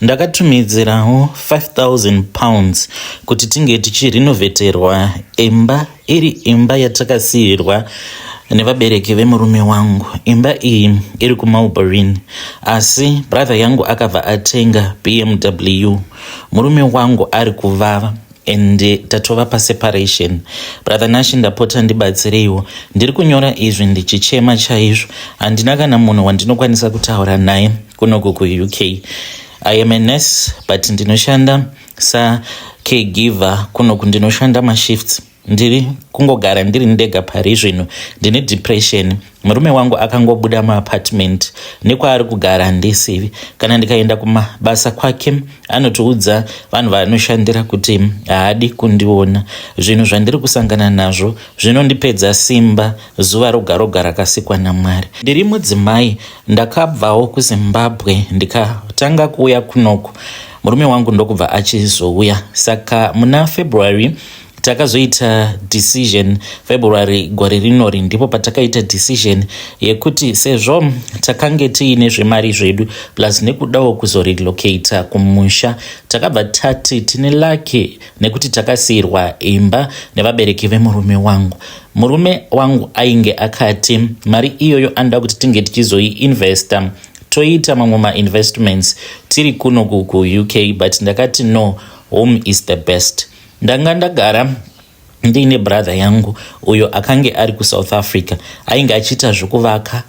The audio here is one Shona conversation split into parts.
Ndakatumidzirawo 5000 pounds kuti tinge tichirinoveterwa imba iri imba yatakasiirwa nevabereki vemurume wangu. Imba iyi iri kuMalborin, asi brother yangu akabva atenga BMW. Murume wangu ari kuvava and tatova paseparation. Brother Nashi, ndapota ndibatsireiwo. Ndiri kunyora izvi ndichichema chaizvo. Handina kana munhu wandinokwanisa kutaura naye kunoku kuUK. I am a nurse, but ndinoshanda sacaregiver kunoku, ndinoshanda mashifts. Ndiri kungogara ndiri ndega pari zvino, ndine depression. Murume wangu akangobuda muapartment, nekwaari kugara handisivi. Kana ndikaenda kumabasa kwake anotiudza vanhu vaanoshandira kuti haadi kundiona. Zvinhu zvandiri kusangana nazvo zvinondipedza simba zuva roga roga rakasikwa naMwari. Ndiri mudzimai, ndakabvawo kuZimbabwe ndikatanga kuuya kunoku, murume wangu ndokubva achizouya. Saka muna February takazoita decision, February gore rinori ndipo patakaita decision yekuti sezvo takange tiine zvemari zvedu, plus nekudawo kuzorelocata kumusha, takabva tati tine lucky nekuti takasiyirwa imba nevabereki vemurume wangu. Murume wangu ainge akati mari iyoyo anoda kuti tinge tichizoiinvesta, toita mamwe mainvestments tiri kuno kuUK, but ndakati no, home is the best. Ndanga ndagara ndiine brother yangu uyo akange ari kuSouth Africa, ainge achiita zvekuvaka.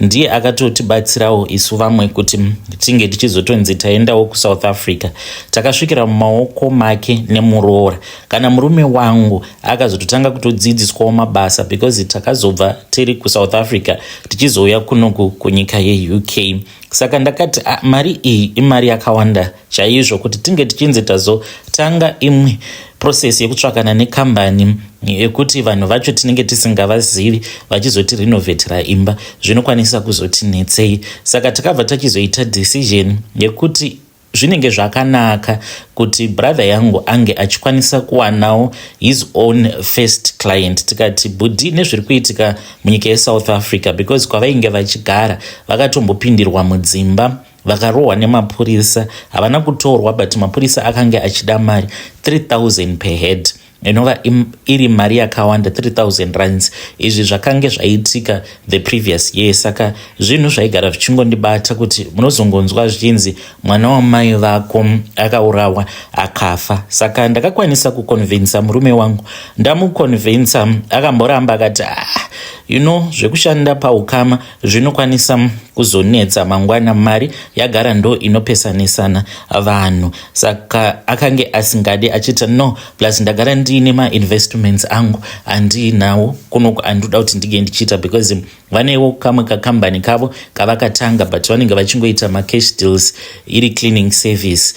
Ndiye akatotibatsirawo isu vamwe kuti tinge tichizotonzi taendawo kuSouth Africa. Takasvikira mumaoko make nemuroora. Kana murume wangu akazototanga kutodzidziswawo mabasa, because takazobva tiri kuSouth Africa tichizouya kunoku kunyika yeUK. Saka ndakati ah, mari iyi imari yakawanda chaizvo kuti tinge tichinzi tazotanga imwe process yekutsvakana nekambani yekuti vanhu vacho tinenge tisingavazivi vachizotirinovhetera imba, zvinokwanisa kuzotinetsei. Saka takabva tachizoita decision yekuti zvinenge zvakanaka kuti brother yangu ange achikwanisa kuwanawo his own first client. Tikati bhudhi, nezviri kuitika munyika yeSouth Africa, because kwavainge vachigara vakatombopindirwa mudzimba, vakarohwa nemapurisa. Havana kutorwa, but mapurisa akange achida mari 3000 per head, inova iri mari yakawanda, 3000 rands. Izvi zvakange zvaitika the previous year. Saka zvinhu zvaigara zvichingondibata kuti munozongonzwa zvichinzi mwana wamai vako akaurawa akafa. Saka ndakakwanisa kuconvinsa murume wangu. Ndamuconvinsa, akamboramba akati ah, zvekushanda paukama zvinokwanisa kuzonetsa mangwana, mari yagara ndo inopesanisana vanhu. Saka akange asingadi, achiti no, plus ndagara ndiine mainvestments angu andiinawo kunoku, andinoda kuti ndinge ndichiita, because vanewo kamwe kakambani kavo kavakatanga, but vanenge vachingoita macash deals, iri cleaning service.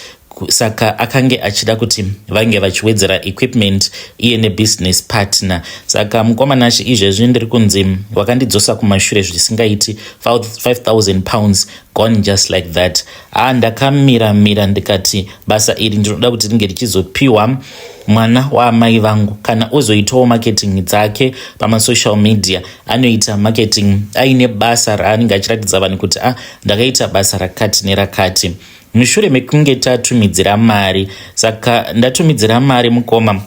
Saka akange achida kuti vange vachiwedzera equipment iye nebusiness partner. Saka mukomanashi, izvezvi ndiri kunzi wakandidzosa kumashure zvisingaiti. £5000 gone just like that. Ha, ndakamira mira ndikati basa iri ndinoda kuti ringe richizopiwa mwana waamai vangu. Kana ozoitawo marketing dzake pamasocial media, anoita marketing aine basa raanenge achiratidza vanhu kuti a ah, ndakaita basa rakati nerakati. Mushure mekunge tatumidzira mari, saka ndatumidzira mari mukoma,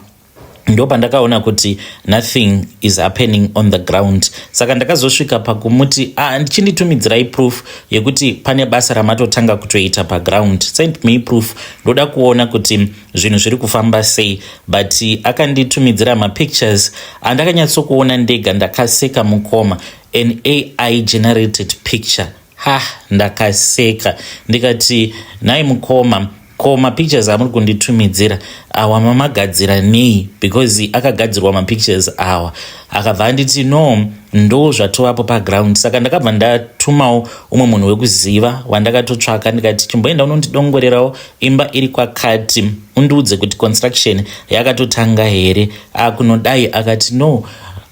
ndo pandakaona kuti nothing is happening on the ground. Saka ndakazosvika pakumuti ah, ndichinditumidzirai proof yekuti pane basa ramatotanga kutoita paground. Send me proof, ndoda kuona kuti zvinhu zviri kufamba sei. But akanditumidzira mapictures andakanyatsokuona ndega, ndakaseka mukoma, an AI generated picture. Ha, ndakaseka ndikati nhai mukoma, ko mapictures amuri kunditumidzira awa mamagadzira nei? Because akagadzirwa mapictures awa. Akabva anditi no, ndo zvatovapo paground. Saka ndakabva ndatumawo umwe munhu wekuziva wandakatotsvaka, ndikati chimboenda unondidongorerawo imba iri kwakati, undiudze kuti construction yakatotanga here. Akunodai akati no,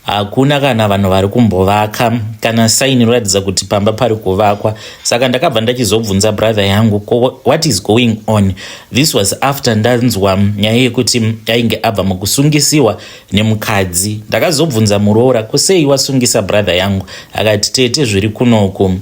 hakuna kana vanhu vari kumbovaka, kana sign inoratidza kuti pamba pari kuvakwa. Saka ndakabva ndachizobvunza brother yangu, what is going on? This was after ndanzwa nyaya yekuti ainge abva mukusungisiwa nemukadzi. Ndakazobvunza muroora, kusei wasungisa brother yangu? Akati tete, zviri kunoku.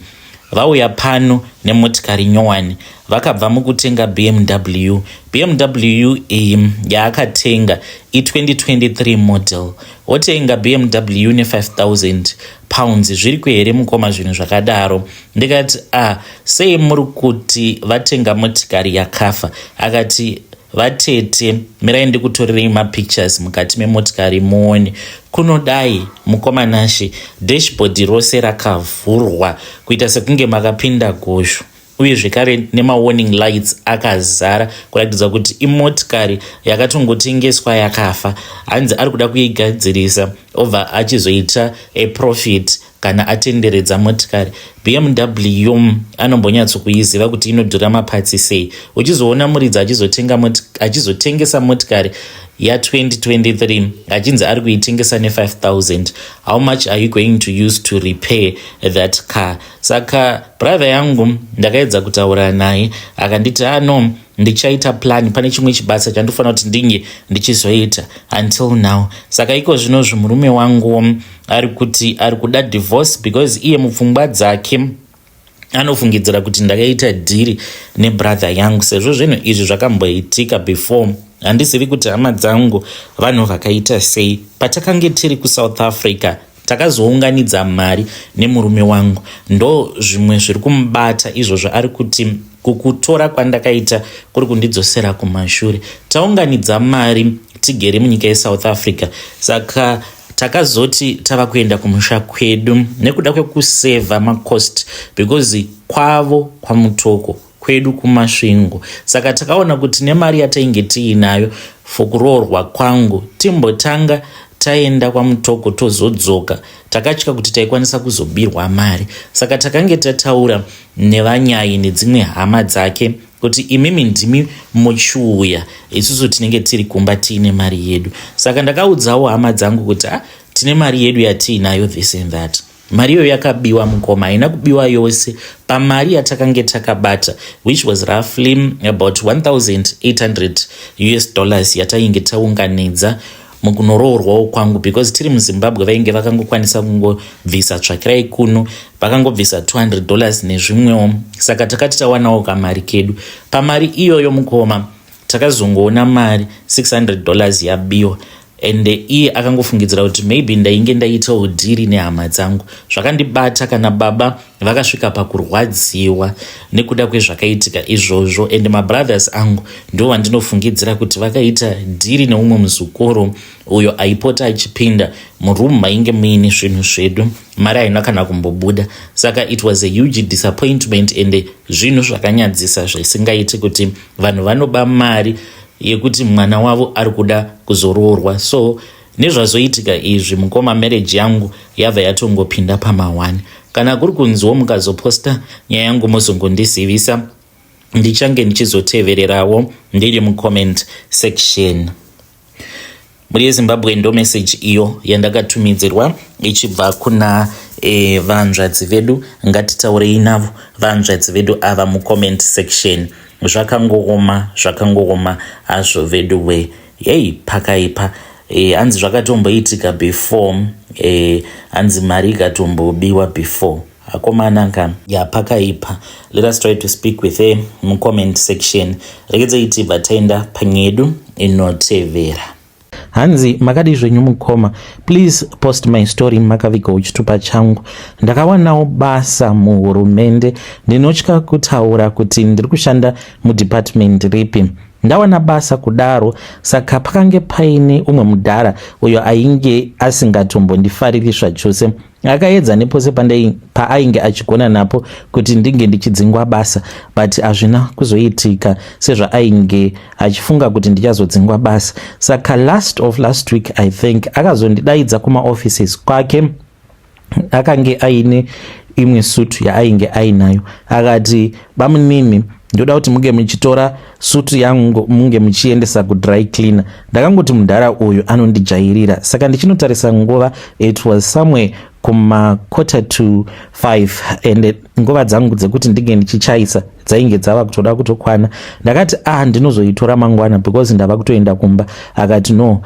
Vauya pano nemotikari nyowani. Vakabva mukutenga BMW. BMW iyi yaakatenga i2023 model. Wotenga BMW ne5000 pounds zviriko here mukoma zvinhu zvakadaro? Ndikati ah, sei muri kuti vatenga motikari yakafa? Akati vatete mirai ndikutorerei mapictures mukati memotikari muone. Kunodai mukoma Nashe, dashboard rose rakavhurwa kuita sekunge makapinda gosho uye zvekare nemawarning lights akazara kuratidza kuti imotikari yakatongotengeswa yakafa. Hanzi ari kuda kuigadzirisa obva achizoita aprofit kana atenderedza motikari. BMW anombonyatsokuiziva kuti inodhura mapatsi sei. Uchizoona muridzi achizotengesa motikari ya2023 achinzi ari kuitengesa ne5000, how much are you going to use to repair that car? Saka brother yangu ndakaedza kutaura naye, akanditi ano ah, ndichaita plan, pane chimwe chibasa chandofanira kuti ndinge ndichizoita until now. Saka iko zvinozvi murume wangu ari kuti ari kuda divorce because iye mupfungwa dzake anofungidzira kuti ndakaita dhiri nebrother yangu, sezvo zvinhu izvi zvakamboitika before. Handizivi kuti hama dzangu vanhu vakaita sei. Patakange tiri kuSouth Africa takazounganidza mari nemurume wangu. Ndo zvimwe zviri kumubata izvozvo, ari kuti kukutora kwandakaita kuri kundidzosera kumashure. Taunganidza mari tigere munyika yeSouth Africa, saka takazoti tava kuenda kumusha kwedu nekuda kwekusevha macost, because kwavo kwaMutoko, kwedu kuMasvingo. Saka takaona kuti nemari yatainge tiinayo for kuroorwa kwangu, timbotanga taenda kwaMutoko tozodzoka. Takatya kuti taikwanisa kuzobirwa mari, saka takange tataura nevanyai nedzimwe hama dzake kuti imimi ndimi muchiuya, isusu tinenge tiri kumba tiine mari yedu. Saka ndakaudzawo hama dzangu kuti ah, tine mari yedu yatiinayo, this and that. Mari iyoyo yakabiwa mukoma. Haina kubiwa yose. Pamari yatakange takabata, which was roughly about 1800 US dollars yatainge taunganidza mukunoroorwawo kwangu, because tiri muZimbabwe vainge vakangokwanisa kungobvisa tsvakirai kuno, vakangobvisa $200 nezvimwewo. Saka takati tawanawo kamari kedu. Pamari iyoyo mukoma, takazongoona mari $600 yabiwa, ende iye akangofungidzira kuti maybe ndainge ndaitawo dhiri nehama dzangu. Zvakandibata, kana baba vakasvika pakurwadziwa nekuda kwezvakaitika izvozvo. Ende mabrothers angu ndo vandinofungidzira kuti vakaita dhiri neumwe muzukuru uyo aipota achipinda muroom mainge muine zvinhu zvedu. Mari haina kana kumbobuda. Saka it was a huge disappointment, ende zvinhu zvakanyadzisa zvisingaiti kuti vanhu vanoba mari yekuti mwana wavo ari kuda kuzoroorwa. So nezvazoitika izvi mukoma, marriage yangu yabva yatongopinda pamahwani. Kana kuri kunziwo mukazoposta nyaya yangu mozongondizivisa, ndichange ndichizotevererawo ndiri mucomment section. Muri yeZimbabwe, ndo message iyo yandakatumidzirwa ichibva kuna vanzvadzi vedu. Ngatitaurei navo vanzvadzi vedu ava mucomment section. Zvakangooma, zvakangooma hazvo vedu we. Yei, pakaipa. Hanzi zvakatomboitika before, hanzi mari ikatombobiwa before akomana ka. Ya, pakaipa. Let us try to speak with her mucomment section. Regedzai tibva taenda panyedu inotevera. Hanzi makadi zvenyu mukoma? Please post my story makavigawo chitupa changu. Ndakawanawo basa muhurumende. Ndinotya kutaura kuti ndiri kushanda mudepartment ripi. Ndawana basa kudaro, saka pakange paine umwe mudhara uyo ainge asingatombondifariri zvachose. Akaedza nepose paainge achigona napo kuti ndinge ndichidzingwa basa, but hazvina kuzoitika sezvaainge achifunga kuti ndichazodzingwa basa. Saka last of last week, I think, akazondidaidza kumaoffices kwake. Akange aine imwe sutu yaainge ainayo. Akati, "Bamunini, ndoda kuti munge muchitora sutu yangu munge muchiendesa kudry cleaner." Ndakangoti mudhara uyu anondijairira. Saka ndichinotarisa nguva, it was somewhere kuma 4:45, and nguva dzangu dzekuti ndinge ndichichaisa dzainge dzava kutoda kutokwana. Ndakati, "Ah, ndinozoitora mangwana because ndava kutoenda kumba." Akati, "No."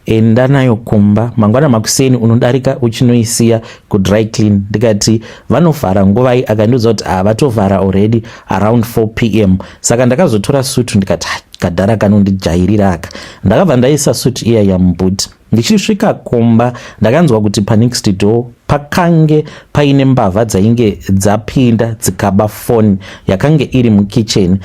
Enda nayo kumba mangwana makuseni unodarika uchinoisiya kudry clean. Ndikati vanovhara nguvai? Akandiudza kuti havatovhara already around 4 p.m. Saka ndakazotora sutu ndikati kadhara kanondijairira aka. Ndakabva ndaisa sutu iya yamuboot. Ndichisvika kumba ndakanzwa kuti panext door pakange paine mbavha dzainge dzapinda dzikaba foni yakange iri mukicheni.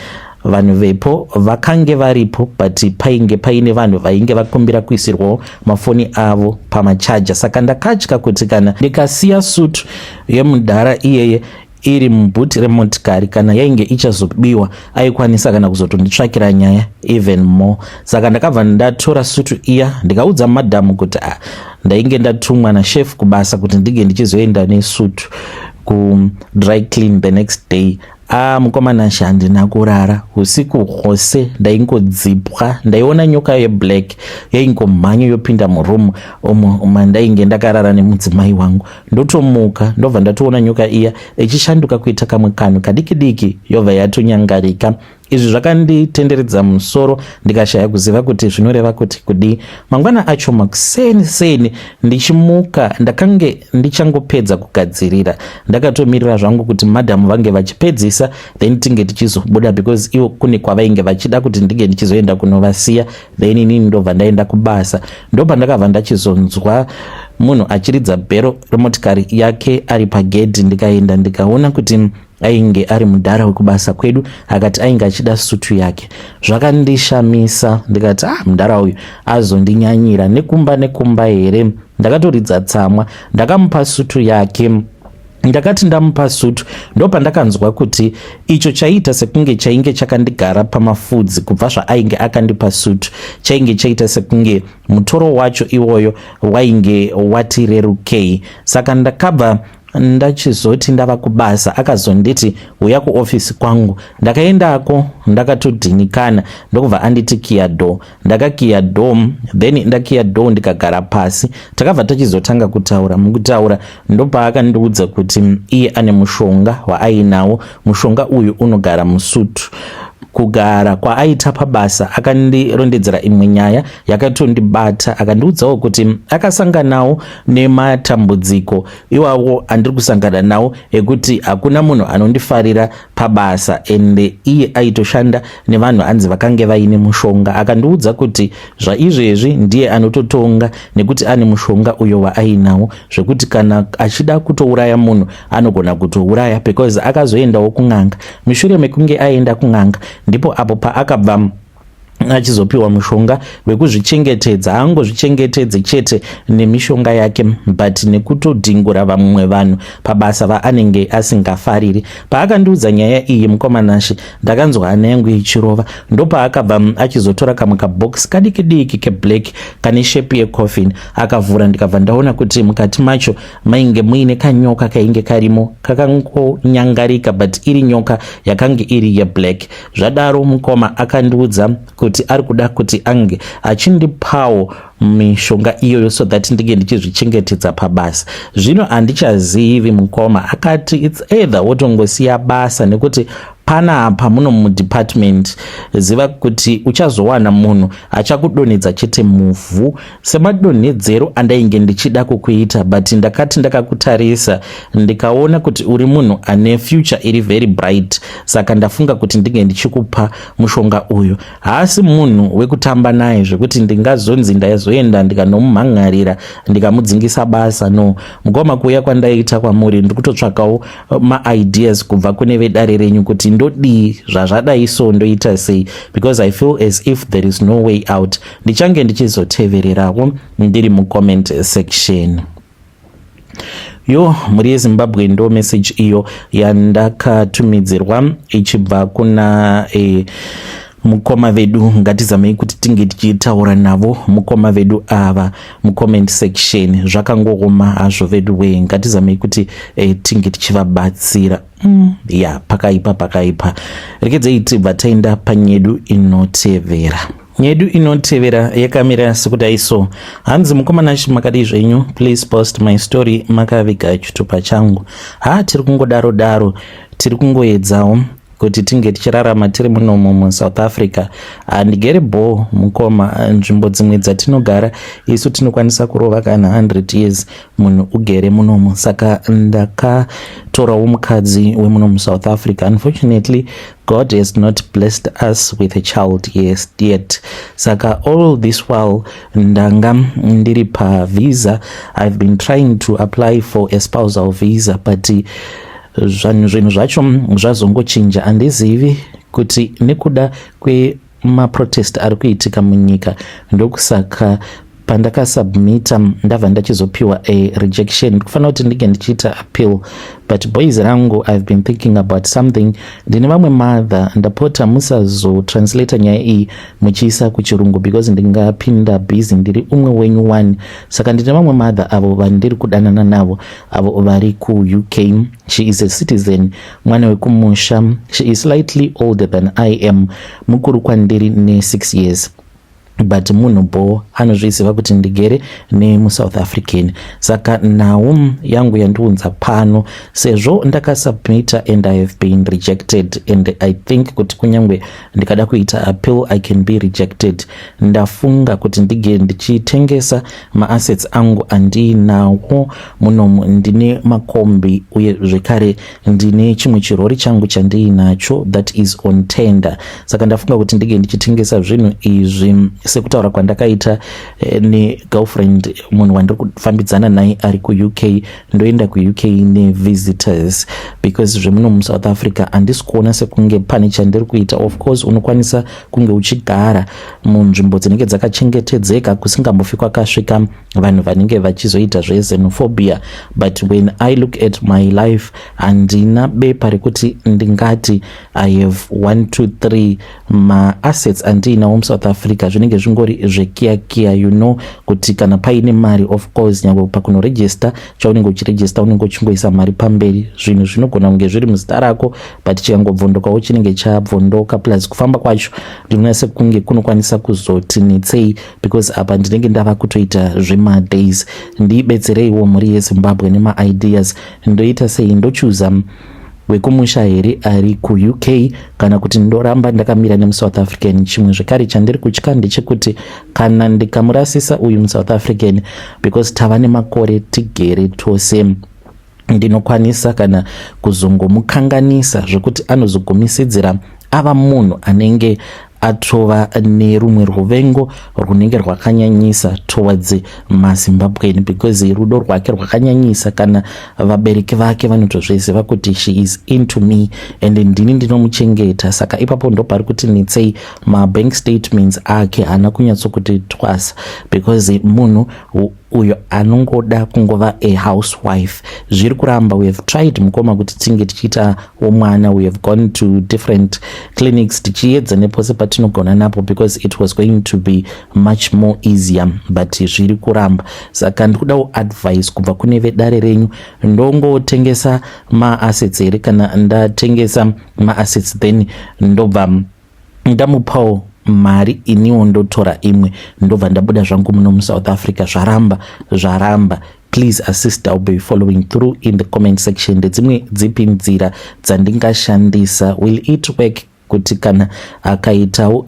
Vanhu vepo vakange varipo, but painge paine vanhu vainge vakumbira kuisirwawo mafoni avo pamachaja. Saka ndakatya kuti kana ndikasiya sutu yemudhara iyeye iri mubhuti remotikari, kana yainge ichazobiwa aikwanisa kana kuzotonditsvakira nyaya even more. Saka ndakabva ndatora sutu iya, ndikaudza madhamu kuti ah, ndainge ndatumwa nashefu kubasa kuti ndinge ndichizoenda nesutu kudry clean the next day. Ah, mukomana, handina kurara usiku hwose, ndaingodzipwa. Ndaiona nyoka yeblack yaingomhanya yopinda murumu umo mandainge ndakarara nemudzimai wangu. Ndotomuka, ndobva ndatoona nyoka iya ichishanduka kuita kamwe kanhu kadiki diki, yobva yatonyangarika. Izvi zvakanditenderedza musoro, ndikashaya kuziva kuti zvinoreva kuti kudii. Mangwana acho makuseni seni ndichimuka, ndakange ndichangopedza kugadzirira, ndakatomirira zvangu kuti madhamu vange vachipedzisa, then tinge tichizobuda, because ivo kune kwavainge vachida kuti ndinge ndichizoenda kunovasiya, then inini ndobva ndaenda kubasa. Ndopandakabva ndachizonzwa munhu achiridza bhero remotikari yake ari pagedhi. Ndikaenda, ndikaona kuti ainge ari mudhara wekubasa kwedu. Akati ainge achida sutu yake. Zvakandishamisa, ndikati, "Ah, mudhara uyu azondinyanyira nekumba nekumba here?" Ndakatoridza tsamwa, ndakamupa sutu yake. Ndakati ndamupa sutu, ndopandakanzwa kuti icho chaiita sekunge chainge chakandigara pamafudzi kubva zvaainge akandipa sutu, chainge chaita sekunge mutoro wacho iwoyo wainge wati rerukei. Saka ndakabva ndachizoti ndava kubasa, akazonditi, "Uya kuofisi kwangu." Ndakaendako ndakatodhinikana, ndokubva anditi, "Kiya door." Ndakakiya door, then ndakiya door ndikagara pasi. Takabva tachizotanga kutaura. Mukutaura ndopaakandiudza kuti iye ane mushonga waainawo. Mushonga uyu unogara musutu. Kugara kwaaita pabasa, akandirondedzera imwe nyaya yakatondibata. Akandiudzawo kuti akasanganawo nematambudziko iwawo andiri kusangana nawo, ekuti hakuna munhu anondifarira pabasa, ende iye aitoshanda nevanhu anzi vakange vaine mushonga. Akandiudza kuti zvaizvezvi ndiye anototonga nekuti ane mushonga uyo waainawo, zvekuti kana achida kutouraya munhu anogona kutouraya, because akazoendawo kun'anga. Mushure mekunge aenda kun'anga, ndipo apo paakabva achizopiwa mushonga wekuzvichengetedza. Haangozvichengetedze chete nemishonga yake, but nekutodhingura vamwe vanhu pabasa vaanenge asingafariri. Paakandiudza nyaya iyi, mukomanashe, ndakanzwa hana yangu ichirova. Ndopaakabva achizotora kamwe kabhokisi kadiki diki keblack kane shape yecoffin. Akavhura, ndikabva ndaona kuti mukati macho mainge muine kanyoka kainge karimo kakangonyangarika, but iri nyoka yakange iri yeblack. Zvadaro mukoma, akandiudza kuti ari kuda kuti ange achindipawo mishonga iyoyo so that ndinge ndichizvichengetedza pabasa. Zvino handichazivi, mukoma. Akati it's either wotongosiya basa, nekuti panapa muno mudepartment, ziva kuti uchazowana munhu achakudonhedza chete muvhu semadonhedzero andainge ndichida kukuita, but ndakati ndakakutarisa ndikaona kuti uri munhu ane future iri very bright, saka ndafunga kuti ndinge ndichikupa mushonga uyu. Haasi munhu wekutamba naye zvekuti ndingazonzi ndaizoenda ndikanomumhangarira ndikamudzingisa basa. No, mukoma, kuuya kwandaita kwamuri, ndiri kutotsvakawo maideas kubva kune vedare renyu kuti ndodii zvazvadai, so ndoita sei, because I feel as if there is no way out. Ndichange ndichizotevererawo ndiri mucomment section. Yo, mhuri yeZimbabwe, ndo message iyo yandakatumidzirwa ichibva kuna mukoma vedu. Ngatizamei kuti tinge tichitaura navo mukoma vedu ava mucomment section. Zvakangooma hazvo vedu wee, ngatizamei kuti tinge tichivabatsira. Ya, pakaipa, pakaipa. Rekedzei tibva taenda panyedu inotevera. Nyedu inotevera yakamira sekudai so. Hanzi, "Mukomana, makadii zvenyu? Please post my story. Makaviga chitupa changu." Ha, tiri kungodaro daro, tiri kungoedzawo. Kuti tinge tichirarama tiri munomu muSouth Africa. Handigere bho, mukoma. Nzvimbo dzimwe dzatinogara isu tinokwanisa kurova kana 100 years munhu ugere munomu. Saka ndakatorawo mukadzi wemuno muSouth Africa. Unfortunately, God has not blessed us with a child yet. Saka all this while ndanga ndiri pavisa. I've been trying to apply for a spousal visa, but zvinhu zvacho zvazongochinja. Handizivi kuti nekuda kwemaprotest ari kuitika munyika, ndokusaka pandakasubmita ndabva ndachizopiwa a rejection. Ndikufanira kuti ndinge ndichiita appeal, but boys rangu, I've been thinking about something. Ndine vamwe mother. Ndapota musazotranslata nyaya iyi muchiisa kuchirungu because ndingapinda busy. Ndiri umwe wenyu one. Saka ndine vamwe mother avo vandiri kudanana navo, avo vari kuUK. She is a citizen, mwana wekumusha. She is slightly older than I am, mukuru kwandiri ne6 years, but munhu bo anozviziva kuti ndigere nemuSouth African. Saka nhau yangu yandiunza pano, sezvo ndakasubmita and I have been rejected, and I think kuti kunyange ndikada kuita appeal, I can be rejected. Ndafunga kuti ndige ndichitengesa maassets angu andiinawo munomu. Ndine makombi, uye zvekare ndine chimwe chirori changu chandiinacho that is on tender. Saka ndafunga kuti ndige ndichitengesa zvinhu izvi, sekutaura kwandakaita negirlfriend, munhu wandiri kufambidzana naye ari kuUK. Ndoenda kuUK nevisitors because zvemuno muSouth Africa handisi kuona sekunge pane chandiri kuita. Of course unokwanisa kunge uchigara munzvimbo dzinenge dzakachengetedzeka, kusingambofi kwakasvika vanhu vanenge vachizoita zvexenophobia, but when I look at my life, handina bepa rekuti ndingati I have 1 2 3 maassets andiinawo muSouth Africa. Zvinenge zvingori zvekiyakiya, kuti kana paine mari, of course nyange pakunoregister, chaunenge uchiregister unenge uchingoisa mari pamberi. Zvinhu zvinogona kunge zviri muzita rako, but chikangobvondokawo chinenge chabvondoka. Plus kufamba kwacho ndinoona sekunge kunokwanisa kuzotinetsei because apa ndinenge ndava kutoita zvemadays. Ndibetsereiwo, mhuri yeZimbabwe, nemaideas. Ndoita sei? Ndochuza wekumusha here ari kuUK, kana kuti ndoramba ndakamira nemuSouth African? Chimwe zvekare chandiri kutya ndechekuti kana ndikamurasisa uyu muSouth African, because tava nemakore tigere tose, ndinokwanisa kana kuzongomukanganisa zvekuti anozogumisidzira ava munhu anenge atova nerumwe ruvengo runenge rwakanyanyisa towards maZimbabwean, because rudo rwake rwakanyanyisa. Kana vabereki vake vanotozviziva kuti she is into me and ndini ndinomuchengeta. Saka ipapo ndopari kuti netsei. Mabank statements ake haana kunyatsokuti twasa because munhu uyo anongoda kungova a housewife. Zviri kuramba. We have tried, mukoma, kuti tinge tichiitawo mwana. We have gone to different clinics tichiedza nepose patinogona napo because it was going to be much more easier, but zviri kuramba. Saka ndikudawo advice kubva kune vedare renyu. Ndongotengesa maassets here? Kana ndatengesa maassets, then ndobva ndamupawo mari, iniwo ndotora imwe, ndobva ndabuda zvangu muno muSouth Africa? Zvaramba, zvaramba. Please assist. I'll be following through in the comment section. Ndedzimwe dzipi nzira dzandingashandisa? Will it work kuti kana akaitawo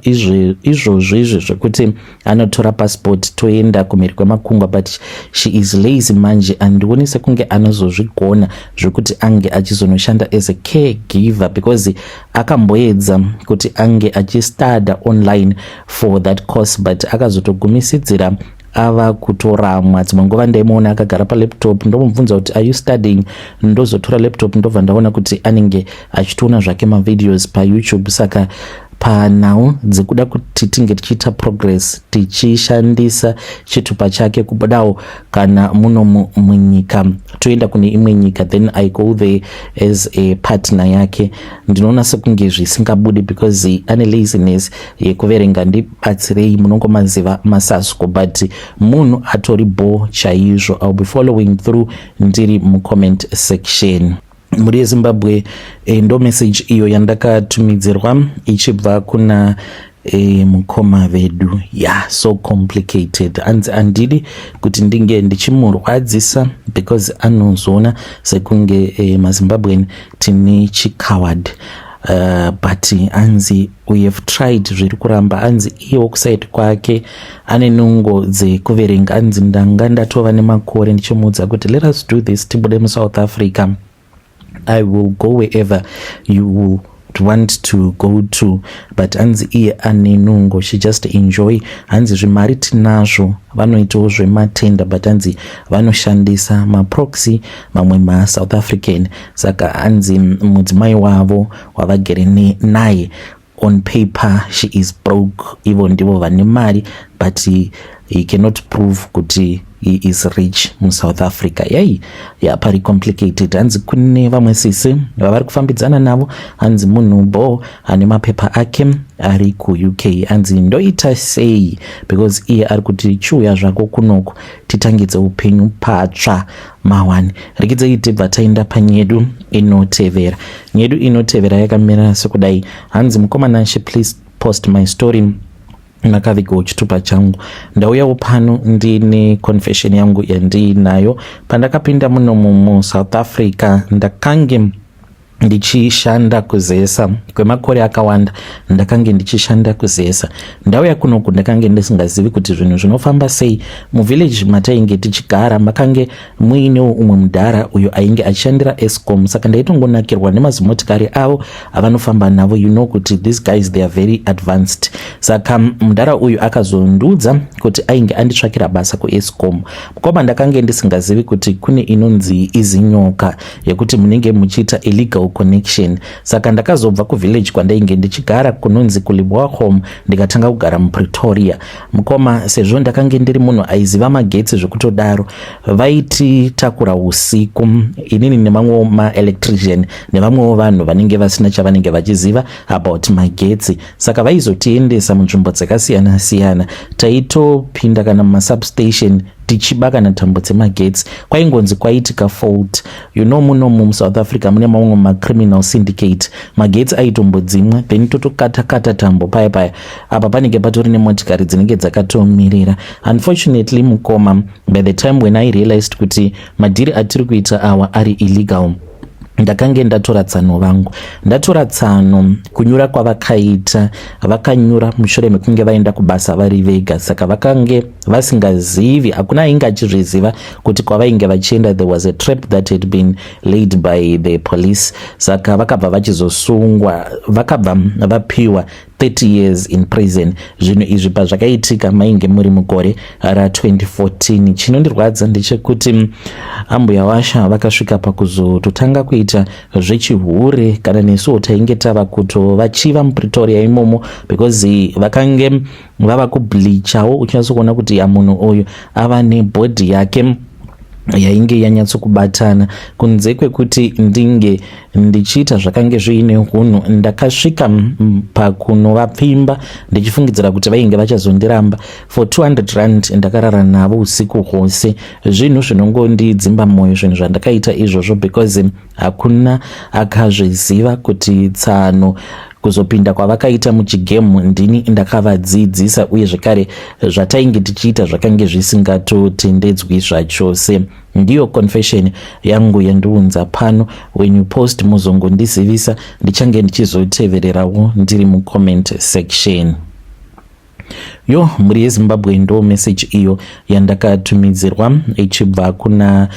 izvozvo izvi zvekuti anotora passport, toenda kumhiri kwemakungwa? But she is lazy manje. Handioni sekunge anozozvigona zvekuti ange achizonoshanda as a caregiver, because akamboedza kuti ange achistudya online for that course, but akazotogumisidzira ava kutoramwa. Dzimwe nguva ndaimuona akagara palaptop, ndomubvunza kuti, "Are you studying?" Ndozotora laptop, ndobva ndaona kuti anenge achitoona zvake mavideos paYouTube. Saka panhau dzekuda kuti tinge tichiita progress tichishandisa chitupa chake, kubudawo kana muno munyika, toenda kune imwe nyika, then I go there as a partner yake, ndinoona sekunge zvisingabudi because ane laziness yekuverenga. Ndibatsirei, munongomaziva masasco, but munhu atori bo chaizvo. I'll be following through ndiri mucomment section. Mhuri yeZimbabwe, ndo message iyo yandakatumidzirwa ichibva kuna mukoma vedu. Ya, yeah, so complicated. Anzi handidi kuti ndinge ndichimurwadzisa because anozoona sekunge maZimbabwean tine chicoward. But anzi we have tried, zviri kuramba. Anzi iyewo kuside kwake ane nungo dzekuverenga. Anzi ndanga ndatova nemakore ndichimuudza kuti let us do this, tibude muSouth Africa. I will go wherever you will want to go to, but hanzi iye ane nungo, she just enjoy. Hanzi zvimari tinazvo, vanoitawo zvematender, but hanzi vanoshandisa maproxy, mamwe maSouth African. Saka hanzi mudzimai wavo wavagere naye, on paper she is broke, ivo ndivo vane mari, but he cannot prove kuti he is rich muSouth Africa. Yai, yapari complicated. Hanzi kune vamwe sisi vavari kufambidzana navo, hanzi munhu bo ane mapepa ake ari kuUK. Hanzi ndoita sei? Because iye ari kuti chiuya zvako kunoku titangidze upenyu patsva mawani. Rekidzei tibva taenda panyedu inotevera. Nyedu inotevera yakamira sekudai. Hanzi mukoma Nashe, please post my story, makavigawo chitupa changu. Ndauyawo pano ndine confession yangu yandiinayo. Pandakapinda munomu muSouth Africa, ndakange ndichishanda kuZESA kwemakore akawanda. Ndakange ndichishanda kuZESA. Ndauya kunoku, ndakange ndisingazivi kuti zvinhu zvinofamba sei. Muvillage matainge tichigara makange muinewo umwe mudhara uyo ainge achishandira Eskom, saka ndaitongonakirwa nemazimotikari avo avanofamba navo. You know kuti these guys, they are very advanced. Saka mudhara uyu akazondiudza kuti ainge anditsvakira basa kuEskom. Mukoma, ndakange ndisingazivi kuti kune inonzi izinyoka yekuti munenge muchiita illegal connection. Saka ndakazobva kuvillage kwandainge ndichigara kunonzi kuLibwahome, ndikatanga kugara muPretoria. Mukoma, sezvo ndakange ndiri munhu aiziva magetsi zvekutodaro, vaititakura usiku, inini nemamwewo maelectrician nevamwewo vanhu vanenge vasina chavanenge vachiziva about magetsi. Saka vaizotiendesa munzvimbo dzakasiyana siyana. Taitopinda kana mumasubstation tichiba kana tambo dzemagetsi. Kwaingonzi kwaitika fault. You know, munomu muSouth Africa mune mamwe macriminal syndicate. Magetsi aitombodzimwa, then totokata-kata tambo paya paya. Apa panenge patori nemotikari dzinenge dzakatomirira. Unfortunately, mukoma, by the time when I realized kuti madhiri atiri kuita awa ari illegal, ndakange ndatora tsano vangu. Ndatora tsano, kunyura kwavakaita, vakanyura mushure mekunge vaenda kubasa vari vega. Saka vakange vasingazivi, hakuna ainge achizviziva kuti kwavainge vachienda there was a trap that had been laid by the police. Saka vakabva vachizosungwa, vakabva vapiwa 30 years in prison. Zvinhu izvi pazvakaitika mainge muri mugore ra2014. Chinondirwadza ndechekuti ambuya washa vakasvika pakuzototanga kuita zvechihure. Kana nesuwo tainge tava kutovachiva muPretoria imomo, because vakange vava kubleachawo, uchinyatsokuona kuti ya, munhu uyu ava nebody yake yainge yanyatsokubatana. Kunze kwekuti ndinge ndichiita zvakange zviine hunhu, ndakasvika pakunovapfimba ndichifungidzira kuti vainge vachazondiramba. For 200 rand ndakarara navo usiku hwose. Zvinhu zvinongondidzimba mwoyo, zvinhu zvandakaita izvozvo, because hakuna akazviziva kuti tsano kuzopinda kwavakaita muchigame ndini ndakavadzidzisa, uye zvekare zvatainge tichiita zvakange zvisingatotendedzwi zvachose. Ndiyo confession yangu yandiunza pano. When you post, muzongondizivisa, ndichange ndichizotevererawo ndiri mucomment section. Yo, mhuri yeZimbabwe, ndo message iyo yandakatumidzirwa ichibva kuna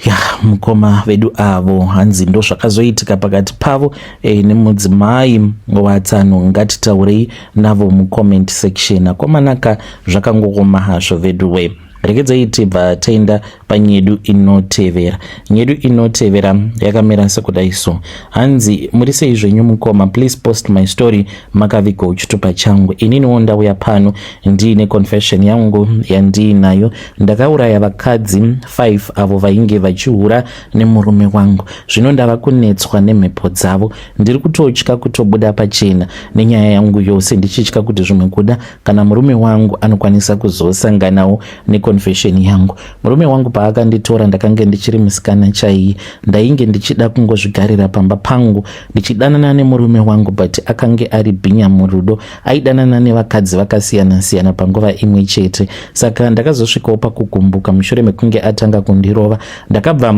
ya mukoma vedu avo. Hanzi ndo zvakazoitika pakati pavo nemudzimai watsano. Ngatitaurei navo mucomment section. Akomanaka, zvakangooma hazvo vedu we. Rekedzai tibva taenda panyedu inotevera. Nyedu inotevera yakamira sekudai so. Hanzi muri sei zvenyu mukoma? Please post my story, makavigawo chitupa changu. Ininiwo ndauya pano ndiine confession yangu yandiinayo. Ndakauraya vakadzi 5 avo vainge vachihura nemurume wangu. Zvino ndava kunetswa nemhepo dzavo. Ndiri kutotya kutobuda pachena nenyaya yangu yose, ndichitya kuti zvimwe kuda kana murume wangu anokwanisa kuzosanganawo neconfession yangu. Murume wangu paakanditora, ndakange ndichiri musikana chaiye. Ndainge ndichida kungozvigarira pamba pangu ndichidanana nemurume wangu, but akange ari bhinya murudo. Aidanana nevakadzi vakasiyana-siyana panguva imwe chete. Saka ndakazosvikawo pakugumbuka mushure mekunge atanga kundirova. Ndakabva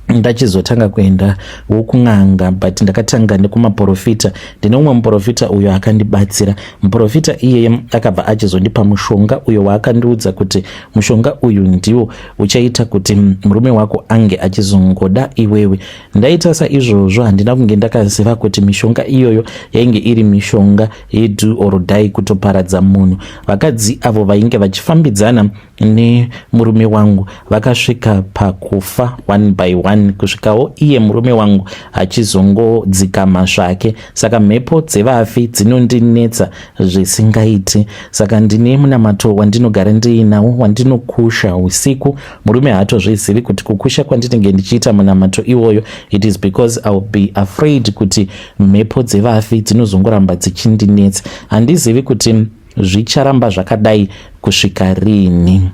Ndachizotanga kuenda wokun'anga, but ndakatanga nekumaprofita. Ndine umwe muprofita uyo akandibatsira. Muprofita iyeye akabva achizondipa mushonga uyo waakandiudza kuti mushonga uyu ndiwo uchaita kuti murume wako ange achizongoda iwewe. Ndaita saizvozvo, handina kunge ndakaziva kuti mishonga iyoyo yainge iri mishonga yedo or die, kutoparadza munhu. Vakadzi avo vainge vachifambidzana nemurume wangu vakasvika pakufa one by one, kusvikawo iye murume wangu achizongodzikama zvake. Saka mhepo dzevafi dzinondinetsa zvisingaiti. Saka ndine munamato wandinogara ndiinawo wandinokusha usiku. Murume haatozvizivi kuti kukusha kwandinenge ndichiita munamato iwoyo, it is because I will be afraid kuti mhepo dzevafi dzinozongoramba dzichindinetsa. Handizivi kuti zvicharamba zvakadai kusvika rini.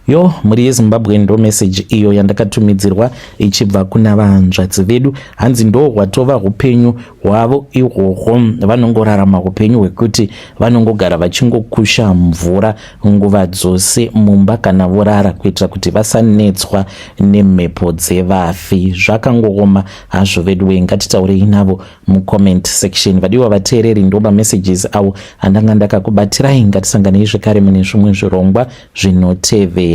Yo, mhuri yeZimbabwe, ndo meseji iyo yandakatumidzirwa ichibva kuna vanzvadzi vedu. Hanzi ndo hwatova upenyu hwavo ihwohwo, vanongorarama upenyu hwekuti vanongogara vachingokusha mvura nguva dzose mumba kana vorara, kuitira kuti vasanetswa nemhepo dzevafi. Zvakangooma hazvo vedu wee. Ngatitaurei navo mucomment section. Vadiwa vateereri, ndo mamessages avo andanga ndakakubatirai. Ngatisanganei zvekare mune zvimwe zvirongwa zvinotevera.